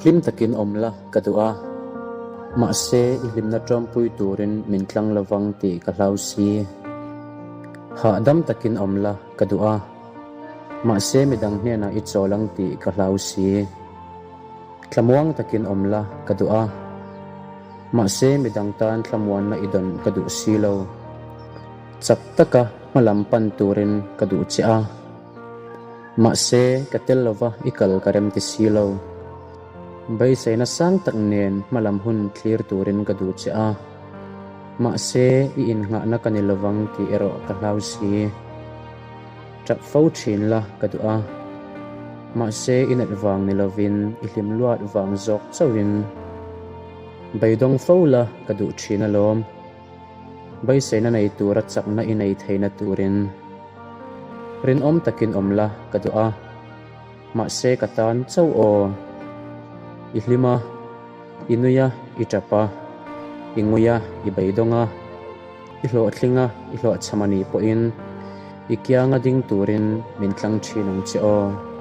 Hlim takin awm la ka duh a, mahse i hlimna tawmpui turin min tlang lovang tih ka hlau si. Hahdam takin awm la ka duh a, mahse midang hnenah i chawl ang tih ka hlau si. Thlamuang takin awm la ka duh a, mahse midang tan thlamuanna i dawn ka duh si lo. Chak taka hmalam pan turin ka duh che a. Mahse, ka tel lova i kal ka rem ti si lo. Beiseina sang tak nen hmalam hun thlir turin ka duh che a. Mahse, i innghahna ka ni lovang tih erawh ka hlau si. Tap fo thin la ka duh a. Mahse, i nat vang ni lovin i hlim luat vang zawk chauhin beidawng fo la ka duh thin alawm. Beiseina nei tura chakna i nei theihna turin rinawm takin awm la ka duh a, mahse ka tan chauh aw. I hlim a, i nui a, i tap a, i ngui a, i beidawng a, i hlawhtling a, i hlawhchham a nih pawhin i kianga ding turin min tlang thin ang che aw.